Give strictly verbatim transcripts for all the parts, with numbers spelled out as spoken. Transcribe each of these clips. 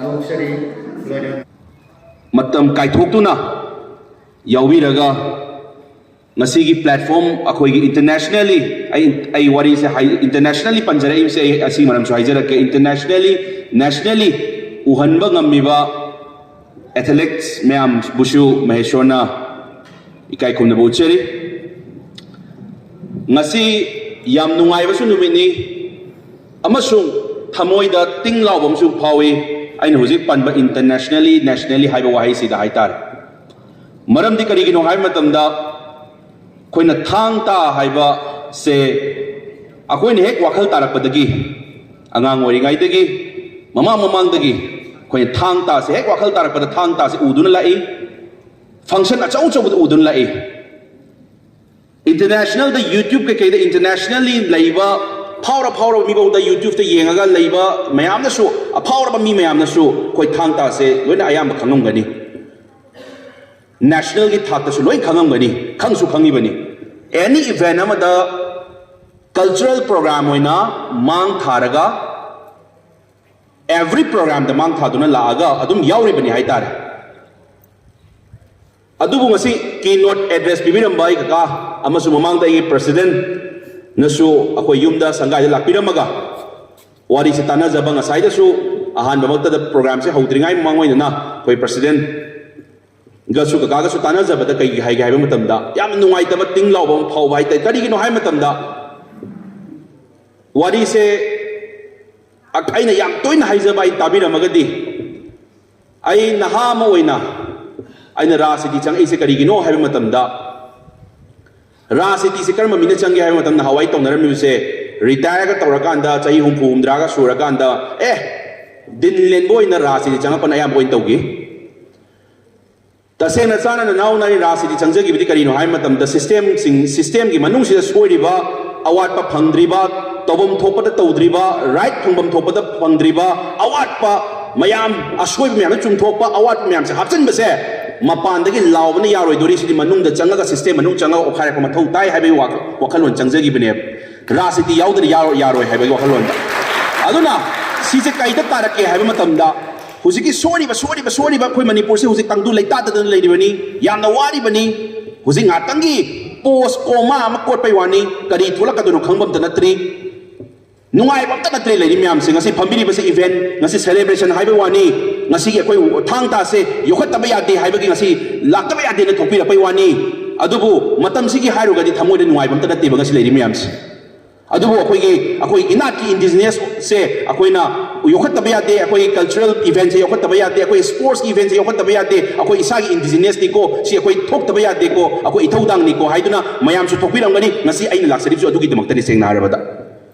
ꯐꯣꯡꯗꯣꯛꯆꯔꯤ꯫ ꯂꯣꯏꯅ ꯃꯇꯝ ꯀꯥꯏꯊꯣꯛꯇꯨꯅ ꯌꯥꯎꯕꯤꯔꯒ ꯉꯁꯤꯒꯤ platform ꯑꯩꯈꯣꯏꯒꯤ internationally, ꯑꯩ ꯑꯩ ꯋꯥꯔꯤꯁꯦ ꯍꯥꯏ, internationally ꯄꯟꯖꯔꯛꯏꯕꯁꯦ ꯑꯩ ꯑꯁꯤ ꯃꯔꯝꯁꯨ ꯍꯥꯏꯖꯔꯛꯀꯦ꯫ Internationally, nationally ꯎꯍꯟꯕ ꯉꯝꯃꯤꯕ athletes ꯃꯌꯥꯝꯕꯨꯁꯨ ꯃꯍꯦꯁꯣꯔꯅ ꯏꯀꯥꯏ ꯈꯨꯝꯅꯕ ꯎꯠꯆꯔꯤ꯫ ꯉꯁꯤ ꯌꯥꯝ ꯅꯨꯡꯉꯥꯏꯕꯁꯨ ꯅꯨꯃꯤꯠꯅꯤ ꯑꯃꯁꯨꯡ ꯊꯃꯣꯏꯗ ꯇꯤꯡ ꯂꯥꯎꯕ ꯑꯃꯁꯨ ꯐꯥꯎꯏ꯫ ꯑꯩꯅ ꯍꯧꯖꯤꯛ ꯄꯟꯕ internationally, nationally ꯍꯥꯏꯕ ꯋꯥꯍꯩꯁꯤꯗ ꯍꯥꯏꯇꯥꯔꯦ꯫ ꯃꯔꯝꯗꯤ ꯀꯔꯤꯒꯤꯅꯣ ꯍꯥꯏꯕ ꯃꯇꯝꯗ, ꯑꯩꯈꯣꯏꯅ ꯊꯥꯡ ꯇꯥ ꯍꯥꯏꯕꯁꯦ ꯑꯩꯈꯣꯏꯅ ꯍꯦꯛ ꯋꯥꯈꯜ ꯇꯥꯔꯛꯄꯗꯒꯤ, ꯑꯉꯥꯡ ꯑꯣꯏꯔꯤꯉꯩꯗꯒꯤ, ꯃꯃꯥꯡ ꯃꯃꯥꯡꯗꯒꯤ ꯑꯩꯈꯣꯏꯅ ꯊꯥꯡ ꯇꯥꯁꯦ ꯍꯦꯛ ꯋꯥꯈꯜ ꯇꯥꯔꯛꯄꯗ ꯊꯥꯡ ꯇꯥꯁꯦ ꯎꯗꯨꯅ ꯂꯥꯛꯏ꯫ Function ꯑꯆꯧ ꯑꯆꯧꯕꯗ ꯎꯗꯨꯅ ꯂꯥꯛꯏ꯫ Internationalꯗ, YouTube ꯀꯩꯀꯩꯗ internationally ꯂꯩꯕ ꯐꯥꯎꯔ ꯐꯥꯎꯔꯕ ꯃꯤꯐꯥꯎꯗ YouTubeꯇ ꯌꯦꯡꯉꯒ ꯂꯩꯕ ꯃꯌꯥꯝꯅꯁꯨ, ꯑꯐꯥꯎꯔꯕ ꯃꯤ ꯃꯌꯥꯝꯅꯁꯨ ꯑꯩꯈꯣꯏ ꯊꯥꯡ ꯇꯥꯁꯦ ꯂꯣꯏꯅ ꯑꯌꯥꯝꯕ ꯈꯪꯉꯝꯒꯅꯤ꯫ Nationalꯒꯤ ꯊꯥꯛꯇꯁꯨ ꯂꯣꯏ ꯈꯪꯉꯝꯒꯅꯤ, ꯈꯪꯁꯨ ꯈꯪꯉꯤꯕꯅꯤ꯫ Any event ꯑꯃꯗ, cultural program ꯑꯣꯏꯅ ꯃꯥꯡ ꯊꯥꯔꯒ, every programꯗ ꯃꯥꯡ ꯊꯥꯗꯨꯅ ꯂꯥꯛꯑꯒ ꯑꯗꯨꯝ ꯌꯥꯎꯔꯤꯕꯅꯤ ꯍꯥꯏꯇꯥꯔꯦ꯫ ꯑꯗꯨꯕꯨ ꯉꯁꯤ keynote address ꯄꯤꯕꯤꯔꯝꯕ ꯑꯩ ꯀꯀꯥ ꯑꯃꯁꯨꯡ ꯃꯃꯥꯡꯗ ꯑꯩꯒꯤ presidentꯅꯁꯨ ꯑꯩꯈꯣꯏ ꯌꯨꯝꯗ ꯁꯪꯒꯥꯏꯗ ꯂꯥꯛꯄꯤꯔꯝꯃꯒ ꯋꯥꯔꯤꯁꯤ ꯇꯥꯟꯅꯖꯕ, ꯉꯁꯥꯏꯗꯁꯨ ꯑꯍꯥꯟꯕꯃꯛꯇꯗ programꯁꯦ ꯍꯧꯗ꯭ꯔꯤꯉꯩ ꯃꯃꯥꯡ ꯑꯣꯏꯅꯅ ꯑꯩꯈꯣꯏ presidentꯒꯁꯨ ꯀꯀꯥꯒꯁꯨ ꯇꯥꯟꯅꯖꯕꯗ ꯀꯩ ꯍꯥꯏꯒꯦ ꯍꯥꯏꯕ ꯃꯇꯝꯗ, ꯌꯥꯝ ꯅꯨꯡꯉꯥꯏꯇꯕ, ꯇꯤꯡ ꯂꯥꯎꯕ ꯑꯃ ꯐꯥꯎꯕ ꯍꯥꯏꯇꯥꯔꯦ꯫ ꯀꯔꯤꯒꯤꯅꯣ ꯍꯥꯏꯕ ꯃꯇꯝꯗ, ꯋꯥꯔꯤꯁꯦ ꯑꯩꯅ ꯌꯥꯝ ꯇꯣꯏꯅ ꯍꯥꯏꯖꯕ, ꯑꯩ ꯇꯥꯕꯤꯔꯝꯃꯒꯗꯤ, ꯑꯩ ꯅꯍꯥ ꯑꯃ ꯑꯣꯏꯅ ꯑꯩꯅ ꯔꯥꯖꯅꯤꯇꯤ ꯆꯪꯉꯛꯏꯁꯦ ꯀꯔꯤꯒꯤꯅꯣ ꯍꯥꯏꯕ ꯃꯇꯝꯗ, ꯔꯥꯖꯅꯤꯇꯤꯁꯦ ꯀꯔꯝꯕ ꯃꯤꯅ ꯆꯪꯒꯦ ꯍꯥꯏꯕ ꯃꯇꯝꯗ, ꯅꯍꯥꯟꯋꯥꯏ ꯇꯧꯅꯔꯝꯃꯤꯕꯁꯦ, retireꯒ ꯇꯧꯔꯀꯥꯟꯗ, ꯆꯍꯤ ꯍꯨꯝꯐꯨ ꯍꯨꯝꯗ꯭ꯔꯥꯒ ꯁꯨꯔꯀꯥꯟꯗ, ꯑꯦ, ꯗꯤꯟ ꯂꯦꯟꯕ ꯑꯣꯏꯅ ꯔꯥꯖꯅꯤꯇꯤ ꯆꯪꯉꯛꯄꯅ ꯑꯌꯥꯝꯕ ꯑꯣꯏꯅ ꯇꯧꯈꯤ꯫ ꯇꯁꯦꯡꯅ ꯆꯥꯅ ꯅꯅꯥꯎꯅ ꯑꯩ ꯔꯥꯖꯅꯤꯇꯤ ꯆꯪꯖꯈꯤꯕꯗꯤ ꯀꯔꯤꯅꯣ ꯍꯥꯏꯕ ꯃꯇꯝꯗ, systemꯁꯤꯡ, systemꯒꯤ ꯃꯅꯨꯡꯁꯤꯗ ꯁꯣꯏꯔꯤꯕ, ꯑꯋꯥꯠꯄ ꯐꯪꯗ꯭ꯔꯤꯕ, ꯇꯧꯐꯝ ꯊꯣꯛꯄꯗ ꯇꯧꯗ꯭ꯔꯤꯕ, right ꯐꯪꯐꯝ ꯊꯣꯛꯄꯗ ꯐꯪꯗ꯭ꯔꯤꯕ, ꯑꯋꯥꯠꯄ ꯃꯌꯥꯝ, ꯑꯁꯣꯏꯕ ꯃꯌꯥꯝꯗ ꯆꯨꯝꯊꯣꯛꯄ, ꯑꯋꯥꯠꯄ ꯃꯌꯥꯝꯁꯦ ꯍꯥꯞꯆꯤꯟꯕꯁꯦ ꯃꯄꯥꯟꯗꯒꯤ ꯂꯥꯎꯕꯅ ꯌꯥꯔꯣꯏꯗꯣꯔꯤ꯫ ꯁꯤꯗꯤ ꯃꯅꯨꯡꯗ ꯆꯪꯉꯒ, system ꯃꯅꯨꯡ ꯆꯪꯉꯒ ꯑꯣꯠꯈꯥꯏꯔꯛꯄ ꯃꯊꯧ ꯇꯥꯏ ꯍꯥꯏꯕꯒꯤ ꯋꯥꯈꯜ, ꯋꯥꯈꯜꯂꯣꯟ ꯆꯪꯖꯈꯤꯕꯅꯦꯕ꯫ ꯔꯥꯖꯅꯤꯇꯤ ꯌꯥꯎꯗꯅ ꯌꯥꯔꯣꯏ, ꯌꯥꯔꯣꯏ ꯍꯥꯏꯕꯒꯤ ꯋꯥꯈꯜꯂꯣꯟꯗ꯫ ꯑꯗꯨꯅ ꯁꯤꯁꯦ ꯀꯩꯗ ꯇꯥꯔꯛꯀꯦ ꯍꯥꯏꯕ ꯃꯇꯝꯗ, ꯍꯧꯖꯤꯛꯀꯤ ꯁꯣꯏꯔꯤꯕ ꯁꯣꯏꯔꯤꯕ ꯁꯣꯏꯔꯤꯕ ꯑꯩꯈꯣꯏ ꯃꯅꯤꯄꯨꯔꯁꯤ ꯍꯧꯖꯤꯛ ꯇꯪꯗꯨ ꯂꯩꯇꯥꯗꯗꯅ ꯂꯩꯔꯤꯕꯅꯤ꯫ ꯌꯥꯝꯅ ꯋꯥꯔꯤꯕꯅꯤ꯫ ꯍꯧꯖꯤꯛ ꯉꯥꯏꯍꯥꯛꯇꯪꯒꯤ ꯄꯣꯁ ꯀꯣꯃꯥ ꯑꯃ ꯀꯣꯠꯄꯩ ꯋꯥꯅꯤ, ꯀꯔꯤ ꯊꯣꯛꯂꯛꯀꯗꯣꯏꯅꯣ ꯈꯪꯕ ꯑꯝꯇ ꯅꯠꯇ꯭ꯔꯤ꯫ ꯅꯨꯡꯉꯥꯏꯕ ꯑꯝꯇ ꯅꯠꯇ꯭ꯔꯦ ꯂꯩꯔꯤ ꯃꯌꯥꯝꯁꯦ꯫ ꯉꯁꯤ ꯐꯝꯕꯤꯔꯤꯕꯁꯦ ꯏꯚꯦꯟ, ꯉꯁꯤ ꯁꯦꯂꯦꯕ꯭ꯔꯦꯁꯟ ꯍꯥꯏꯕ ꯋꯥꯅꯤ꯫ ꯉꯁꯤꯒꯤ ꯑꯩꯈꯣꯏ ꯊꯥꯡ ꯇꯥꯁꯦ ꯌꯣꯛꯈꯠꯇꯕ ꯌꯥꯗꯦ ꯍꯥꯏꯕꯒꯤ ꯉꯁꯤ ꯂꯥꯛꯇꯕ ꯌꯥꯗꯦꯅ ꯊꯣꯛꯄꯤꯔꯛꯄꯩ ꯋꯥꯅꯤ꯫ ꯑꯗꯨꯕꯨ ꯃꯇꯝꯁꯤꯒꯤ ꯍꯥꯏꯔꯨꯔꯒꯗꯤ ꯊꯃꯣꯏꯗ ꯅꯨꯡꯉꯥꯏꯕ ꯑꯝꯇ ꯅꯠꯇꯦꯕ ꯉꯁꯤ ꯂꯩꯔꯤ ꯃꯌꯥꯝꯁꯦ꯫ ꯑꯗꯨꯕꯨ ꯑꯩꯈꯣꯏꯒꯤ, ꯑꯩꯈꯣꯏ ꯏꯅꯥꯠꯀꯤ ꯏꯟꯗꯤꯖꯤꯅꯁꯁꯦ ꯑꯩꯈꯣꯏꯅ ꯌꯣꯛꯈꯠꯇꯕ ꯌꯥꯗꯦ꯫ ꯑꯩꯈꯣꯏꯒꯤ ꯀꯜꯆꯔꯦꯜ ꯏꯚꯦꯟꯁꯦ ꯌꯣꯛꯈꯠꯇꯕ ꯌꯥꯗꯦ꯫ ꯑꯩꯈꯣꯏ ꯁ꯭ꯄꯣꯔꯠꯁꯀꯤ ꯏꯚꯦꯟꯁꯦ ꯌꯣꯛꯈꯠꯇꯕ ꯌꯥꯗꯦ꯫ ꯑꯩꯈꯣꯏ ꯏꯁꯥꯒꯤ ꯏꯟꯗꯤꯖꯤꯅꯁꯅꯤꯀꯣ, ꯁꯤ ꯑꯩꯈꯣꯏ ꯊꯣꯛꯇꯕ ꯌꯥꯗꯦꯀꯣ, ꯑꯩꯈꯣꯏ ꯏꯊꯧꯗꯥꯡꯅꯤꯀꯣ ꯍꯥꯏꯗꯨꯅ ꯃꯌꯥꯝꯁꯨ ꯊꯣꯛꯄꯤꯔꯝꯒꯅꯤ꯫ ꯉꯁꯤ ꯑꯩꯅ ꯂꯥꯛꯆꯔꯤꯕꯁꯨ ꯑꯗꯨꯒꯤꯗꯃꯛꯇꯅꯤ, ꯁꯦꯡꯅ ꯍꯥꯏꯔꯕꯗ꯫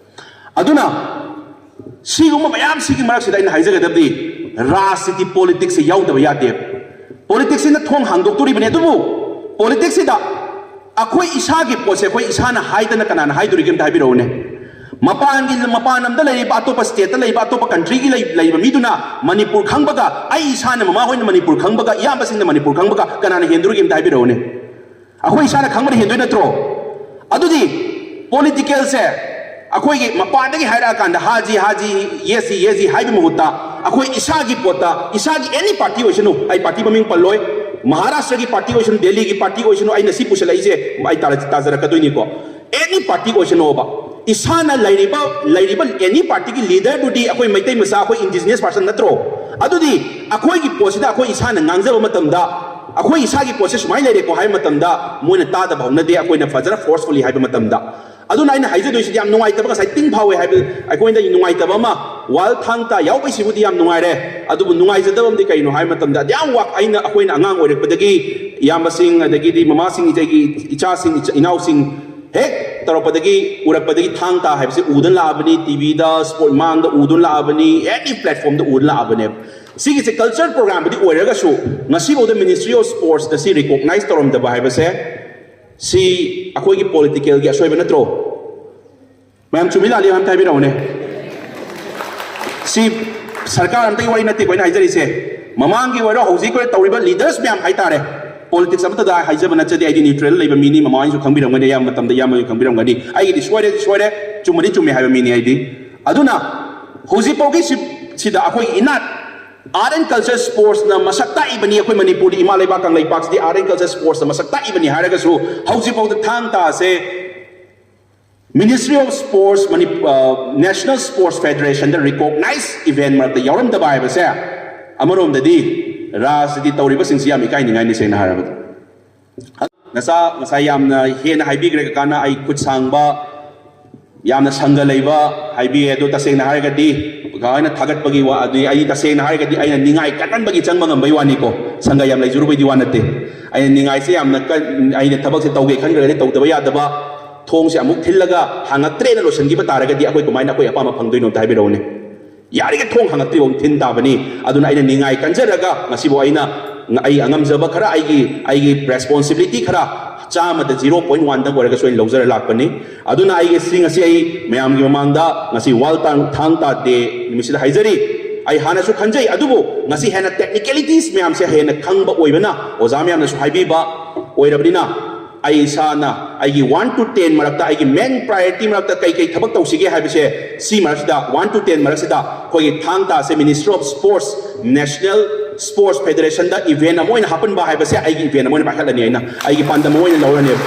ꯑꯗꯨꯅ ꯁꯤꯒꯨꯝꯕ ꯃꯌꯥꯝꯁꯤꯒꯤ ꯃꯔꯛꯁꯤꯗ ꯑꯩꯅ ꯍꯥꯏꯖꯒꯗꯕꯗꯤ, ꯔꯥꯖꯅꯤꯇꯤ, ꯄꯣꯂꯤꯇꯤꯛꯁꯁꯦ ꯌꯥꯎꯗꯕ ꯌꯥꯗꯦ꯫ ꯄꯣꯂꯤꯇꯤꯛꯁꯁꯤꯅ ꯊꯣꯡ ꯍꯥꯡꯗꯣꯛꯇꯣꯔꯤꯕꯅꯤ꯫ ꯑꯗꯨꯕꯨ ꯄꯣꯂꯤꯇꯤꯛꯁꯁꯤꯗ ꯑꯩꯈꯣꯏ ꯏꯁꯥꯒꯤ ꯄꯣꯠꯁꯦ ꯑꯩꯈꯣꯏ ꯏꯁꯥꯅ ꯍꯥꯏꯗꯅ ꯀꯅꯥꯅ ꯍꯥꯏꯗꯣꯔꯤꯒꯦ ꯑꯝꯇ ꯍꯥꯏꯕꯤꯔꯛꯎꯅꯦ? ꯃꯄꯥꯟꯒꯤ, ꯃꯄꯥꯟ ꯂꯝꯗ ꯂꯩꯔꯤꯕ, ꯑꯇꯣꯞꯄ ꯁ꯭ꯇꯦꯠꯇ ꯂꯩꯕ, ꯑꯇꯣꯞꯄ ꯀꯟꯇ꯭ꯔꯤꯒꯤ ꯂꯩ-, ꯂꯩꯕ ꯃꯤꯗꯨꯅ ꯃꯅꯤꯄꯨꯔ ꯈꯪꯕꯒ, ꯑꯩ ꯏꯁꯥꯅ, ꯃꯃꯥ ꯍꯣꯏꯅ ꯃꯅꯤꯄꯨꯔ ꯈꯪꯕꯒ, ꯏꯌꯥꯝꯕꯁꯤꯡꯅ ꯃꯅꯤꯄꯨꯔ ꯈꯪꯕꯒ ꯀꯅꯥꯅ ꯍꯦꯟꯗꯣꯔꯤꯒꯦ ꯑꯝꯇ ꯍꯥꯏꯕꯤꯔꯛꯎꯅꯦ? ꯑꯩꯈꯣꯏ ꯏꯁꯥꯅ ꯈꯪꯕꯅ ꯍꯦꯟꯗꯣꯏ ꯅꯠꯇ꯭ꯔꯣ? ꯑꯗꯨꯗꯤ ꯄꯣꯂꯤꯇꯤꯀꯦꯜꯁꯦ ꯑꯩꯈꯣꯏꯒꯤ ꯃꯄꯥꯟꯗꯒꯤ ꯍꯥꯏꯔꯛꯑꯀꯥꯟꯗ ꯍꯥꯖꯤ ꯍꯥꯖꯤ, ꯌꯦꯁꯤ ꯌꯦꯁꯤ ꯍꯥꯏꯕꯒꯤ ꯃꯍꯨꯠꯇ, ꯑꯩꯈꯣꯏ ꯏꯁꯥꯒꯤ ꯄꯣꯠꯇ, ꯏꯁꯥꯒꯤ ꯑꯦꯅꯤ ꯄꯥꯔꯇꯤ ꯑꯣꯏꯁꯅꯨ, ꯑꯩ ꯄꯥꯔꯇꯤ ꯃꯃꯤꯡ ꯄꯜꯂꯣꯏ, ꯃꯍꯥꯔꯥꯁꯇ꯭ꯔꯒꯤ ꯄꯥꯔꯇꯤ ꯑꯣꯏꯁꯅꯨ, ꯗꯦꯜꯂꯤꯒꯤ ꯄꯥꯔꯇꯤ ꯑꯣꯏꯁꯅꯨ, ꯑꯩꯅ ꯁꯤ ꯄꯨꯁꯜꯂꯛꯏꯁꯦ ꯑꯩ ꯇꯥꯔ-, ꯇꯥꯖꯔꯛꯀꯗꯣꯏꯅꯤꯀꯣ꯫ ꯑꯦꯅꯤ ꯄꯥꯔꯇꯤ ꯑꯣꯏꯁꯅꯣꯕ, ꯏꯁꯥꯅ ꯂꯩꯔꯤꯕ, ꯂꯩꯔꯤꯕ ꯑꯦꯅꯤ ꯄꯥꯔꯇꯤꯒꯤ ꯂꯤꯗꯔꯗꯨꯗꯤ ꯑꯩꯈꯣꯏ ꯃꯩꯇꯩ ꯃꯆꯥ, ꯑꯩꯈꯣꯏ ꯏꯟꯗꯤꯖꯤꯅꯁ ꯄꯥꯔꯁꯟ ꯅꯠꯇ꯭ꯔꯣ? ꯑꯗꯨꯗꯤ ꯑꯩꯈꯣꯏꯒꯤ ꯄꯣꯠꯁꯤꯗ ꯑꯩꯈꯣꯏ ꯏꯁꯥꯅ ꯉꯥꯡꯖꯕ ꯃꯇꯝꯗ, ꯑꯩꯈꯣꯏ ꯏꯁꯥꯒꯤ ꯄꯣꯠꯁꯦ ꯁꯨꯃꯥꯏꯅ ꯂꯩꯔꯦꯀꯣ ꯍꯥꯏꯕ ꯃꯇꯝꯗ, ꯃꯣꯏꯅ ꯇꯥꯗꯕ ꯍꯧꯅꯗꯦ, ꯑꯩꯈꯣꯏꯅ ꯐꯖꯅ ꯐꯣꯔꯁꯐꯨꯜꯂꯤ ꯍꯥꯏꯕ ꯃꯇꯝꯗ꯫ ꯑꯗꯨꯅ ꯑꯩꯅ ꯍꯥꯏꯖꯗꯣꯏꯁꯤꯗꯤ, ꯌꯥꯝ ꯅꯨꯡꯉꯥꯏꯇꯕ, ꯉꯁꯥꯏ ꯇꯤꯡ ꯐꯥꯎꯋꯦ ꯍꯥꯏꯕ, ꯑꯩꯈꯣꯏꯗ ꯅꯨꯡꯉꯥꯏꯇꯕ ꯑꯃ, ꯋꯥꯔꯜ ꯊꯥꯡ ꯇꯥ ꯌꯥꯎꯕꯩꯁꯤꯕꯨꯗꯤ ꯌꯥꯝ ꯅꯨꯡꯉꯥꯏꯔꯦ, ꯑꯗꯨꯕꯨ ꯅꯨꯡꯉꯥꯏꯖꯗꯕ ꯑꯃꯗꯤ ꯀꯩꯅꯣ ꯍꯥꯏꯕ ꯃꯇꯝꯗ, ꯑꯗꯨꯌꯥꯝ ꯋꯥ-, ꯑꯩꯅ, ꯑꯩꯈꯣꯏꯅ ꯑꯉꯥꯡ ꯑꯣꯏꯔꯛꯄꯗꯒꯤ ꯏꯌꯥꯝꯕꯁꯤꯡ, ꯑꯗꯒꯤꯗꯤ ꯃꯃꯥꯁꯤꯡ, ꯏꯆꯦꯒꯤ ꯏꯆꯥꯁꯤꯡ, ꯏꯆꯥ-, ꯏꯅꯥꯎꯁꯤꯡ ꯍꯦꯛ ꯇꯧꯔꯛꯄꯗꯒꯤ, ꯎꯔꯛꯄꯗꯒꯤ ꯊꯥꯡ ꯇꯥ ꯍꯥꯏꯕꯁꯤ ꯎꯗꯨꯅ ꯂꯥꯛꯑꯕꯅꯤ, ꯇꯤꯚꯤꯗ, ꯁ꯭ꯄꯣꯔꯠ ꯃꯥꯡꯗ ꯎꯗꯨꯅ ꯂꯥꯛꯑꯕꯅꯤ, ꯑꯦꯅꯤ ꯄ꯭ꯂꯦꯠꯐꯣꯝꯗ ꯎꯗꯨꯅ ꯂꯥꯛꯑꯕꯅꯦꯕ꯫ ꯁꯤꯒꯤꯁꯦ ꯀꯜꯆꯔ ꯄ꯭ꯔꯣꯒ꯭ꯔꯥꯝꯕꯨꯗꯤ ꯑꯣꯏꯔꯒꯁꯨ, ꯉꯁꯤꯐꯥꯎꯗ ꯃꯤꯅꯤꯁꯇ꯭ꯔꯤ ꯑꯣꯐ ꯁ꯭ꯄꯣꯔꯠꯁꯇ ꯁꯤ ꯔꯤꯀꯣꯛꯅꯥꯏꯁ ꯇꯧꯔꯝꯗꯕ ꯍꯥꯏꯕꯁꯦ, ꯁꯤ ꯑꯩꯈꯣꯏꯒꯤ ꯄꯣꯂꯤꯇꯤꯀꯦꯜꯒꯤ ꯑꯁꯣꯏꯕ ꯅꯠꯇ꯭ꯔꯣ? ꯃꯌꯥꯝ ꯆꯨꯝꯃꯤ ꯂꯥꯜꯂꯤ ꯑꯝꯇ ꯍꯥꯏꯕꯤꯔꯛꯎꯅꯦ꯫ ꯁꯤ ꯁꯔꯀꯥꯔ ꯑꯝꯇꯒꯤ ꯋꯥꯔꯤ ꯅꯠꯇꯦꯀꯣ ꯑꯩꯅ ꯍꯥꯏꯖꯔꯤꯁꯦ, ꯃꯃꯥꯡꯒꯤ ꯑꯣꯏꯔꯣ, ꯍꯧꯖꯤꯛꯀꯤ ꯑꯣꯏꯔꯣ, ꯇꯧꯔꯤꯕ ꯂꯤꯗꯔꯁ ꯃꯌꯥꯝ ꯍꯥꯏꯇꯥꯔꯦ꯫ ꯄꯣꯂꯤꯇꯤꯛꯁ ꯑꯃꯠꯇꯗ ꯍꯥꯏꯖꯕ ꯅꯠꯆꯗꯦ, ꯑꯩꯗꯤ ꯅ꯭ꯌꯨꯇ꯭ꯔꯦꯜ ꯂꯩꯕ ꯃꯤꯅꯤ, ꯃꯃꯥꯡꯁꯨ ꯈꯪꯕꯤꯔꯝꯒꯅꯤ, ꯑꯌꯥꯝꯕ ꯃꯇꯝꯗ ꯏꯌꯥꯝꯕꯁꯨ ꯈꯪꯕꯤꯔꯝꯒꯅꯤ꯫ ꯑꯩꯒꯤꯗꯤ ꯁꯣꯏꯔꯦ, ꯁꯣꯏꯔꯦ, ꯆꯨꯝꯃꯗꯤ ꯆꯨꯝꯃꯦ ꯍꯥꯏꯕ ꯃꯤꯅꯤ ꯑꯩꯗꯤ꯫ ꯑꯗꯨꯅ ꯍꯧꯖꯤꯛꯐꯥꯎꯒꯤ ꯁꯤ-, ꯁꯤꯗ ꯑꯩꯈꯣꯏꯒꯤ ꯏꯅꯥꯠ, Art and Culture Sportsꯅ ꯃꯁꯛ ꯇꯥꯛꯏꯕꯅꯤ, ꯑꯩꯈꯣꯏ ꯃꯅꯤꯄꯨꯔꯗꯤ, ꯏꯃꯥ ꯂꯩꯕꯥꯛ ꯀꯪꯂꯩꯄꯥꯛꯁꯤꯗꯤ Art and Culture Sportsꯅ ꯃꯁꯛ ꯇꯥꯛꯏꯕꯅꯤ ꯍꯥꯏꯔꯒꯁꯨ, ꯍꯧꯖꯤꯛꯐꯥꯎꯗ ꯊꯥꯡ ꯇꯥꯁꯦ Ministry of Sports, ꯃꯅꯤ-, ꯑ, National Sports Federationꯗ recognized event ꯃꯔꯛꯇ ꯌꯥꯎꯔꯝꯗꯕ ꯍꯥꯏꯕꯁꯦ, ꯑꯃꯔꯣꯝꯗꯗꯤ ꯔꯥꯖꯅꯤꯇꯤ ꯇꯧꯔꯤꯕꯁꯤꯡꯁꯤ ꯌꯥꯝ ꯏꯀꯥꯏꯅꯤꯡꯉꯥꯏꯅꯤ, ꯁꯦꯡꯅ ꯍꯥꯏꯔꯕꯗ꯫ ꯅꯆꯥ ꯉꯁꯥꯏ ꯌꯥꯝꯅ ꯍꯦꯟꯅ ꯍꯥꯏꯕꯤꯈ꯭ꯔꯦ ꯀꯀꯥꯅ, ꯑꯩ ꯈꯨꯠ ꯁꯥꯡꯕ, ꯌꯥꯝꯅ ꯁꯪꯒ ꯂꯩꯕ ꯍꯥꯏꯕꯤꯌꯦ꯫ ꯑꯗꯣ ꯇꯁꯦꯡꯅ ꯍꯥꯏꯔꯒꯗꯤ ꯀꯀꯥ ꯍꯣꯏꯅ ꯊꯥꯒꯠꯄꯒꯤ ꯋꯥ ꯑꯗꯨꯗꯤ, ꯑꯩ ꯇꯁꯦꯡꯅ ꯍꯥꯏꯔꯒꯗꯤ ꯑꯩꯅ ꯅꯤꯡꯉꯥꯏ ꯀꯟꯃꯟꯕꯒꯤ ꯆꯪꯕ ꯉꯝꯕꯩ ꯋꯥꯅꯤꯀꯣ, ꯁꯪꯒ ꯌꯥꯝ ꯂꯩꯖꯔꯨꯕꯩꯗꯤ ꯋꯥ ꯅꯠꯇꯦ꯫ ꯑꯩꯅ ꯅꯤꯡꯉꯥꯏꯁꯦ ꯌꯥꯝꯅ ꯀꯟ-, ꯑꯩꯅ ꯊꯕꯛꯁꯦ ꯇꯧꯒꯦ ꯈꯟꯈ꯭ꯔꯒꯗꯤ ꯇꯧꯗꯕ ꯌꯥꯗꯕ, ꯊꯣꯡꯁꯦ ꯑꯃꯨꯛ ꯊꯤꯜꯂꯒ ꯍꯥꯡꯉꯛꯇ꯭ꯔꯦꯅ ꯂꯣꯏꯁꯤꯟꯈꯤꯕ ꯇꯥꯔꯒꯗꯤ ꯑꯩꯈꯣꯏ ꯀꯃꯥꯏꯅ ꯑꯩꯈꯣꯏ ꯑꯄꯥꯝꯕ ꯐꯪꯗꯣꯏꯅꯣ ꯑꯝꯇ ꯍꯥꯏꯕꯤꯔꯛꯎꯅꯦ꯫ ꯌꯥꯔꯤꯒꯩ ꯊꯣꯡ ꯍꯥꯡꯉꯛꯇ꯭ꯔꯤꯐꯥꯎ ꯊꯤꯟ ꯇꯥꯕꯅꯤ꯫ ꯑꯗꯨꯅ ꯑꯩꯅ ꯅꯤꯡꯉꯥꯏ ꯀꯟꯖꯔꯒ ꯉꯁꯤꯕꯨ ꯑꯩꯅ ꯉ-, ꯑꯩ ꯑꯉꯝꯖꯕ ꯈꯔ, ꯑꯩꯒꯤ, ꯑꯩꯒꯤ responsibility ꯈꯔ ꯆꯥꯝꯃꯗ zero point one ꯗꯪ ꯑꯣꯏꯔꯒꯁꯨ ꯑꯩꯅ ꯂꯧꯖꯔ ꯂꯥꯛꯄꯅꯤ꯫ ꯑꯗꯨꯅ ꯑꯩꯒꯤ ꯁꯤ ꯉꯁꯤ ꯑꯩ ꯃꯌꯥꯝꯒꯤ ꯃꯃꯥꯡꯗ ꯉꯁꯤ World Thang-, Thang Ta Day ꯅꯨꯃꯤꯠꯁꯤꯗ ꯍꯥꯏꯖꯔꯤ꯫ ꯑꯩ ꯍꯥꯟꯅꯁꯨ ꯈꯟꯖꯩ, ꯑꯗꯨꯕꯨ ꯉꯁꯤ ꯍꯦꯟꯅ technicalities ꯃꯌꯥꯝꯁꯦ ꯍꯦꯟꯅ ꯈꯪꯕ ꯑꯣꯏꯕꯅ, ꯑꯣꯖꯥ ꯃꯌꯥꯝꯅꯁꯨ ꯍꯥꯏꯕꯤꯕ ꯑꯣꯏꯔꯕꯅꯤꯅ, ꯑꯩ ꯏꯁꯥꯅ ꯑꯩꯒꯤ one to ten ꯃꯔꯛꯇ, ꯑꯩꯒꯤ main priority ꯃꯔꯛꯇ ꯀꯩ ꯀꯩ ꯊꯕꯛ ꯇꯧꯁꯤꯒꯦ ꯍꯥꯏꯕꯁꯦ, ꯁꯤ ꯃꯔꯛꯁꯤꯗ, one to ten ꯃꯔꯛꯁꯤꯗ ꯑꯩꯈꯣꯏꯒꯤ ꯊꯥꯡ ꯇꯥꯁꯦ Ministry of Sports, National Sports Federationꯗ event ꯑꯃ ꯑꯣꯏꯅ ꯍꯥꯞꯄꯟꯕ ꯍꯥꯏꯕꯁꯦ ꯑꯩꯒꯤ event ꯑꯃ ꯑꯣꯏꯅ ꯄꯥꯏꯈꯠꯂꯅꯤ꯫ ꯑꯩꯅ ꯑꯩꯒꯤ ꯄꯥꯟꯗꯝ ꯑꯃ ꯑꯣꯏꯅ ꯂꯧꯔꯅꯦꯕ꯫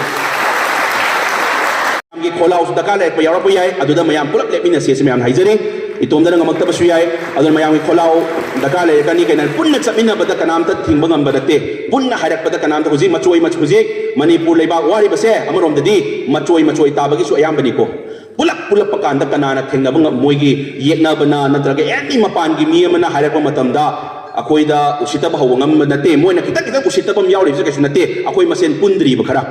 ꯃꯌꯥꯝꯒꯤ ꯈꯣꯜꯂꯥꯎꯁꯨ ꯗꯔꯀꯥꯔ ꯂꯩꯔꯛꯄ ꯌꯥꯎꯔꯛꯄ ꯌꯥꯏ, ꯑꯗꯨꯗ ꯃꯌꯥꯝ ꯄꯨꯂꯞ ꯂꯦꯞꯃꯤꯟꯅꯁꯤ, ꯑꯁꯤ ꯃꯌꯥꯝ ꯍꯥꯏꯖꯔꯤ꯫ ꯏꯇꯣꯝꯗꯅ ꯉꯝꯃꯛꯇꯕꯁꯨ ꯌꯥꯏ, ꯑꯗꯨꯅ ꯃꯌꯥꯝꯒꯤ ꯈꯣꯜꯂꯥꯎ ꯗꯔꯀꯥꯔ ꯂꯩꯔꯛꯀꯅꯤ꯫ ꯀꯩꯅꯣ, ꯄꯨꯟꯅ ꯆꯠꯃꯤꯟꯅꯕꯗ ꯀꯅꯥꯝꯇ ꯊꯤꯡꯕ ꯉꯝꯕ ꯅꯠꯇꯦ꯫ ꯄꯨꯟꯅ ꯍꯥꯏꯔꯛꯄꯗ ꯀꯅꯥꯝꯇ, ꯍꯧꯖꯤꯛ ꯃꯆꯣꯏ ꯃꯆ-, ꯍꯧꯖꯤꯛ ꯃꯅꯤꯄꯨꯔ ꯂꯩꯕꯥꯛ ꯋꯥꯔꯤꯕꯁꯦ ꯑꯃꯔꯣꯝꯗꯗꯤ ꯃꯆꯣꯏ ꯃꯆꯣꯏ ꯇꯥꯕꯒꯤꯁꯨ ꯑꯌꯥꯝꯕꯅꯤꯀꯣ꯫ ꯄꯨꯂꯞ ꯄꯨꯂꯞꯄ ꯀꯥꯟꯗ ꯀꯅꯥꯅ ꯊꯦꯡꯅꯕ ꯉꯝ-, ꯃꯣꯏꯒꯤ ꯌꯦꯛꯅꯕꯅ ꯅꯠꯇ꯭ꯔꯒ ꯑꯦꯅꯤ ꯃꯄꯥꯟꯒꯤ ꯃꯤ ꯑꯃꯅ ꯍꯥꯏꯔꯛꯄ ꯃꯇꯝꯗ ꯑꯩꯈꯣꯏꯗ ꯎꯁꯤꯠꯇꯕ ꯍꯧꯕ ꯉꯝꯕ ꯅꯠꯇꯦ꯫ ꯃꯣꯏꯅ ꯈꯤꯇꯪ ꯈꯤꯇꯪ ꯎꯁꯤꯠꯇꯕ ꯑꯃ ꯌꯥꯎꯔꯤꯕꯁꯦ ꯀꯩꯁꯨ ꯅꯠꯇꯦ, ꯑꯩꯈꯣꯏ ꯃꯁꯦꯟ ꯄꯨꯟꯗ꯭ꯔꯤꯕ ꯈꯔ꯫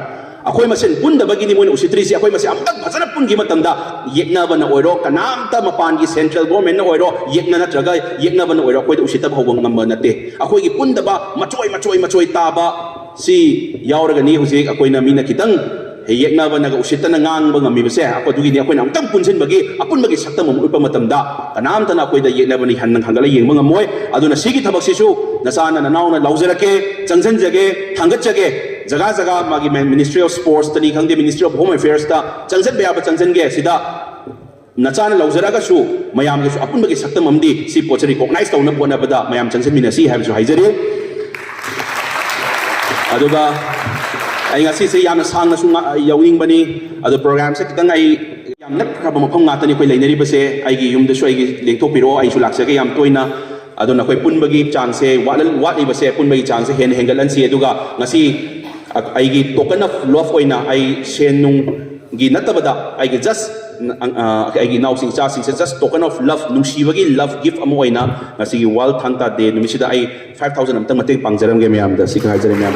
ꯑꯩꯈꯣꯏ ꯃꯁꯦꯟ ꯄꯨꯟꯗꯕꯒꯤꯅꯤ ꯃꯣꯏꯅ ꯎꯁꯤꯠꯇ꯭ꯔꯤꯁꯤ꯫ ꯑꯩꯈꯣꯏ ꯃꯁꯦꯟ ꯑꯃꯨꯛꯇꯪ ꯐꯖꯅ ꯄꯨꯟꯈꯤꯕ ꯃꯇꯝꯗ ꯌꯦꯛꯅꯕꯅ ꯑꯣꯏꯔꯣ, ꯀꯅꯥꯝꯇ ꯃꯄꯥꯟꯒꯤ central governmentꯅ ꯑꯣꯏꯔꯣ, ꯌꯦꯛꯅ ꯅꯠꯇ꯭ꯔꯒ ꯌꯦꯛꯅꯕꯅ ꯑꯣꯏꯔꯣ, ꯑꯩꯈꯣꯏꯗ ꯎꯁꯤꯠꯇꯕ ꯍꯧꯕ ꯉꯝꯕ ꯅꯠꯇꯦ꯫ ꯑꯩꯈꯣꯏꯒꯤ ꯄꯨꯟꯗꯕ ꯃꯆꯣꯏ ꯃꯆꯣꯏ ꯃꯆꯣꯏ ꯇꯥꯕ ꯁꯤ ꯌꯥꯎꯔꯒꯅꯤ ꯍꯧꯖꯤꯛ ꯑꯩꯈꯣꯏꯅ ꯃꯤꯅ ꯈꯤꯇꯪ ꯌꯦꯛꯅꯕꯅꯒ ꯎꯁꯤꯠꯇꯅ ꯉꯥꯡꯕ ꯉꯝꯃꯤꯕꯁꯦ꯫ ꯑꯩꯈꯣꯏ ꯑꯗꯨꯒꯤꯅꯤ ꯑꯩꯈꯣꯏꯅ ꯑꯃꯨꯛꯇꯪ ꯄꯨꯟꯁꯤꯟꯕꯒꯤ ꯑꯄꯨꯟꯕꯒꯤ ꯁꯛꯇꯝ ꯑꯃ ꯎꯠꯄ ꯃꯇꯝꯗ ꯀꯅꯥꯝꯇꯅ ꯑꯩꯈꯣꯏꯗ ꯌꯦꯛꯅꯕꯅꯤ ꯍꯟꯅ ꯍꯟꯒꯠꯂ ꯌꯦꯡꯕ ꯉꯝꯃꯣꯏ꯫ ꯑꯗꯨꯅ ꯁꯤꯒꯤ ꯊꯕꯛꯁꯤꯁꯨ ꯅꯆꯥꯅ ꯅꯅꯥꯎꯅ ꯂꯧꯖꯔꯛꯀꯦ, ꯆꯪꯁꯤꯟꯖꯒꯦ, ꯊꯥꯡꯒꯠꯆꯒꯦ꯫ ꯖꯒꯥ ꯖꯒꯥ ꯃꯥꯒꯤ Ministry of Sportsꯇꯅꯤ ꯈꯪꯗꯦ, Ministry of Home Affairsꯇ ꯆꯪꯁꯤꯟꯕ ꯌꯥꯕ ꯆꯪꯁꯤꯟꯒꯦ꯫ ꯁꯤꯗ ꯅꯆꯥꯅ ꯂꯧꯖꯔꯒꯁꯨ ꯃꯌꯥꯝꯒꯤꯁꯨ ꯑꯄꯨꯟꯕꯒꯤ ꯁꯛꯇꯝ ꯑꯃꯗꯤ ꯁꯤ ꯄꯣꯠꯁꯦ ꯔꯤꯀꯣꯛꯅꯥꯏꯁ ꯇꯧꯅꯕ ꯍꯣꯠꯅꯕꯗ ꯃꯌꯥꯝ ꯆꯪꯁꯤꯟꯃꯤꯟꯅꯁꯤ ꯍꯥꯏꯕꯁꯨ ꯍꯥꯏꯖꯔꯤ꯫ ꯑꯗꯨꯒ ꯑꯩ ꯉꯁꯤꯁꯦ ꯌꯥꯝꯅ ꯁꯥꯡꯅꯁꯨ ꯉꯥ- ꯌꯥꯎꯅꯤꯡꯕꯅꯤ꯫ ꯑꯗꯣ ꯄ꯭ꯔꯣꯒ꯭ꯔꯥꯝꯁꯦ ꯈꯤꯇꯪ ꯑꯩ ꯌꯥꯝ ꯅꯛꯈ꯭ꯔꯕ ꯃꯐꯝ ꯉꯥꯛꯇꯅꯤ ꯑꯩꯈꯣꯏ ꯂꯩꯅꯔꯤꯕꯁꯦ꯫ ꯑꯩꯒꯤ ꯌꯨꯝꯗꯁꯨ ꯑꯩꯒꯤ ꯂꯦꯡꯊꯣꯛꯄꯤꯔꯛꯑꯣ, ꯑꯩꯁꯨ ꯂꯥꯛꯆꯒꯦ ꯌꯥꯝ ꯇꯣꯏꯅ꯫ ꯑꯗꯨꯅ ꯑꯩꯈꯣꯏ ꯄꯨꯟꯕꯒꯤ ꯆꯥꯡꯁꯦ ꯋꯥꯠꯂ- ꯋꯥꯠꯂꯤꯕꯁꯦ, ꯄꯨꯟꯕꯒꯤ ꯆꯥꯡꯁꯦ ꯍꯦꯟꯅ ꯍꯦꯟꯒꯠꯍꯟꯁꯤ꯫ ꯑꯗꯨꯒ ꯉꯁꯤ ꯑ- ꯑꯩꯒꯤ token of love ꯑꯣꯏꯅ ꯑꯩ ꯁꯦꯟ ꯅꯨꯡꯒꯤ ꯅꯠꯇꯕꯗ ꯑꯩꯒꯤ just ꯑꯩꯒꯤ ꯏꯅꯥꯎꯁꯤꯡ ꯏꯆꯥꯁꯤꯡꯁꯦ just token of love, ꯅꯨꯡꯁꯤꯕꯒꯤ love gift ꯑꯃ ꯑꯣꯏꯅ ꯉꯁꯤꯒꯤ World ꯊꯥꯡ ꯇꯥ ꯗꯦ ꯅꯨꯃꯤꯠꯁꯤꯗ ꯑꯩ five thousand ꯑꯝꯇꯪ ꯃꯇꯦꯡ ꯄꯥꯡꯖꯔꯝꯒꯦ ꯃꯌꯥꯝꯗ꯫ ꯁꯤ ꯈꯛ ꯍꯥꯏꯖꯔꯦ ꯃꯌꯥꯝ꯫